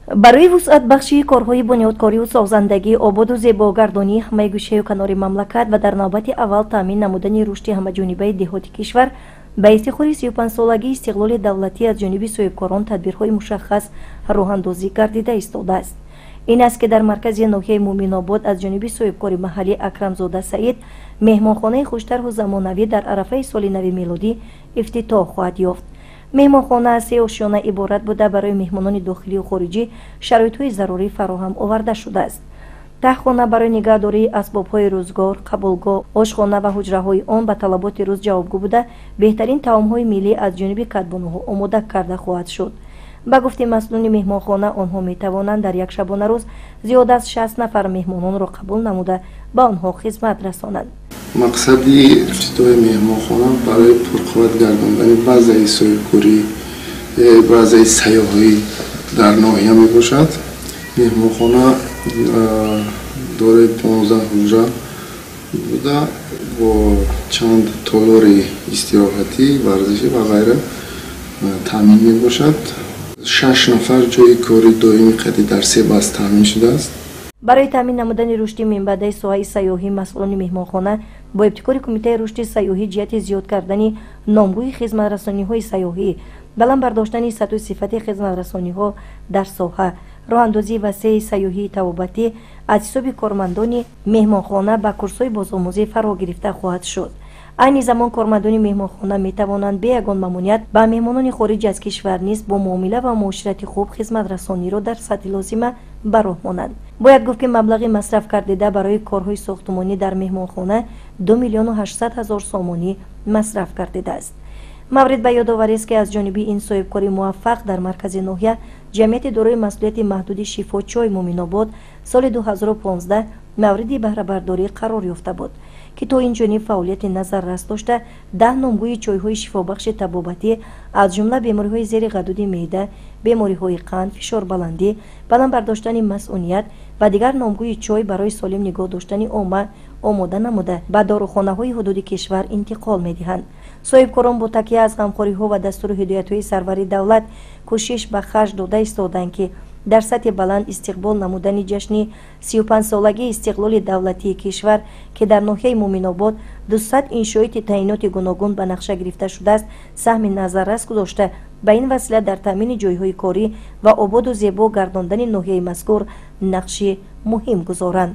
Барои вусъатбахшии корҳои бунёдкорию созандагӣ, ободу зебогардонии ҳамаи гӯшаю канори мамлакат ва дар навбати аввал таъмин намудани рушди ҳамаҷонибаи деҳоти кишвар ба ифтихори 35-солагии истиқлоли давлатӣ аз ҷониби соҳибкорон тадбирҳои мушаххас роҳандозӣ гардида истодааст. Ин аст, ки дар маркази ноҳияи Муъминобод аз ҷониби соҳибкори маҳаллӣ Акрамзода Саид меҳмонхонаи хуштарҳу замонавӣ дар арафаи соли нави мелодӣ ифтитоҳ хоҳад ёфт. Меҳмонхона аз се ошёна иборат буда, барои меҳмонони дохилию хориҷӣ шароитҳои зарурӣ фароҳам оварда шудааст. Таҳхона барои нигаҳдории асбобҳои рӯзгор, қабулгоҳ, ошхона ва ҳуҷраҳои он ба талаботи рӯз ҷавобгӯ буда, беҳтарин таомҳои миллӣ аз ҷониби кадбонуҳо омода карда хоҳад шуд. Ба гуфти масъулони меҳмонхона, онҳо метавонанд дар як шабонарӯз зиёд аз 60 нафар меҳмононро қабул намуда, ба онҳо хизмат расонанд. Мақсади ифтитоҳи меҳмонхона барои пурқувват гардондани базаи соҳибкорӣ, базаи сайёҳӣ дар ноҳия мебошад. Меҳмонхона дорои 15 ҳуҷра буда, бо чанд толори истироҳатӣ, варзишӣ ва ғайра таъмин мебошад. 6 нафар ҷойи кори доимӣ қади дар се баст таъмин шудааст. Барои таъмин намудани рушди минбаъдаи соҳаи сайёҳӣ, масъулони меҳмонхона бо ибтикори Кумитаи рушди сайёҳӣ ҷиҳати зиёд кардани номгӯи хизматрасониҳои сайёҳӣ, баланд бардоштани сатҳу сифати хизматрасониҳо дар соҳа, роҳандозии васеи сайёҳии табобатӣ аз ҳисоби кормандони меҳмонхона ба курсҳои бозомӯзӣ фаро гирифта хоҳад шуд. Айни замон кормандони меҳмонхона метавонанд бе ягон мамоният ба меҳмонони хориҷ аз кишвар низ бо муомила ва муоширати хуб хизматрасониро дар сатҳи лозима ба роҳ монанд. Бояд гуфт, ки маблағи масраф кардида барои корҳои сохтумонӣ дар меҳмонхона 2 миллиону 800 ҳазор сомонӣ масраф гардидааст. Маврид ба ёдоварист, ки аз ҷониби ин соҳибкори муваффақ дар маркази ноҳия ҷамъияти дорои масъулияти маҳдуди «Шифочой» Муъминобод соли 2015 мавриди баҳрабардорӣ қарор ёфта буд, ки то ин ҷониб фаъолияти назаррас дошта, 10 номгӯи чойҳои шифобахши табобатӣ, аз ҷумла бемориҳои зери ғадуди меъда, бемориҳои қанд, фишорбаландӣ, баланд бардоштани масъуният ва дигар номгӯи чой барои солим нигоҳ доштани омма омода намуда, ба дорухонаҳои ҳудуди кишвар интиқол медиҳанд. Соҳибкорон бо такя аз ғамхориҳо ва дастуру ҳидоятҳои сарвари давлат кӯшиш ба харҷ дода истоданд, ки дар сатҳи баланд истиқбол намудани ҷашни 35-солагии истиқлоли давлатии кишвар, ки дар ноҳияи Муъминобод 200 иншооти таъиноти гуногун ба нақша гирифта шудааст, саҳми назаррас гузошта, ба ин васила дар таъмини ҷойҳои корӣ ва ободу зебо гардондани ноҳияи мазкур нақши муҳим гузоранд.